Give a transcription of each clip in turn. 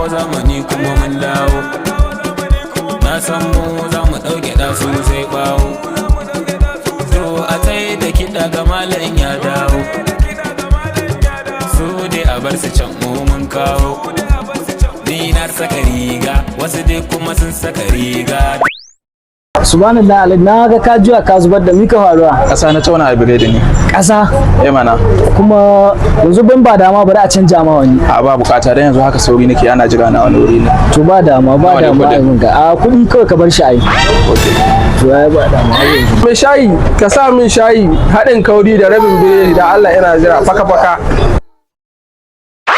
Dawo zamani kuma mun dawo. Na san mu za mu ɗauke ɗasu sai ɓawo. To a tsaye da kiɗa ga malam ya dawo. Su dai a bar su can, mu mun kawo. Ni na saka riga, wasu dai kuma sun saka riga. Subhanallah, alhaji, na ga ka juya ka zubar da mika faruwa. Ƙasa na tauna a biredi ne. Ƙasa? Eh mana. Kuma yanzu ban ba dama, bari a canja ma wani. A ba bukata, dan yanzu haka sauri nake, ana jira na wani wuri ne. To ba dama, ba Nawa ne dama kuɗin? Abin ga a kuɗi kawai ka bar shi ai. Okay. To ai ba dama har yanzu. Mai shayi, ka sa min shayi haɗin kauri da rabin biredi da Allah, ina jira faka faka.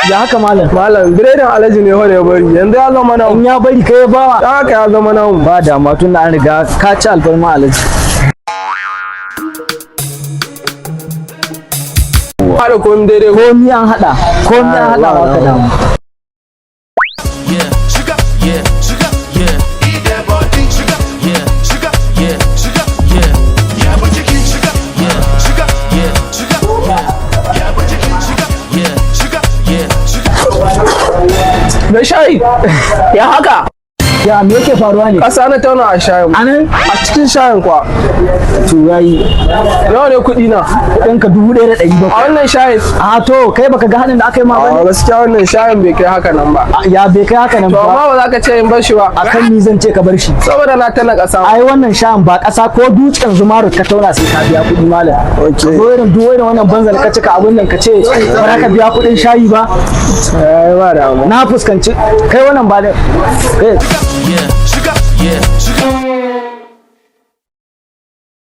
Ya haka, malam? Malam, biredin alhaji ne wanda ya bari, yanzu ya zama namu. In ya bari, kai ya bawa? Dan haka ya zama namu. Ba dama, tun da an riga ka ci alfarma alhaji. Haɗa komai daidai ko? Komi an haɗa, komi an haɗa, ba ka damu. Yeah, sugar, yeah, sugar, yeah. Eat that body, sugar, yeah, sugar, yeah, sugar, yeah, yeah, but you keep sugar, yeah, sugar, yeah, sugar, yeah, yeah, but you keep sugar, yeah, sugar, yeah. sugar. Mai shayi, ya haka? Ya me yake faruwa ne? Ƙasa na tauna a shayin. Anan? A cikin shayin kwa. To yayi. Nawa ne kuɗi na? Kuɗin ka 1700. A wannan shayin? A to kai baka ga haɗin da aka yi ma A ba ne? gaskiya wannan shayin bai kai haka nan ba. Ya bai kai haka nan To ba? amma ba za ka ce in bar shi ba. Akan ni zan ce ka bar shi? Saboda na tana ƙasa. Ai wannan shayin ba ƙasa ko dutsen zumaru ka tauna sai ka biya kuɗi, malam. Okay. Ko irin duk irin wannan banzal ka cika abun nan, ka ce ba za ka biya kuɗin shayi ba. Ai ba damu. Na fuskanci kai wannan ba da kai. Yeah, Sugar, yeah, sugar.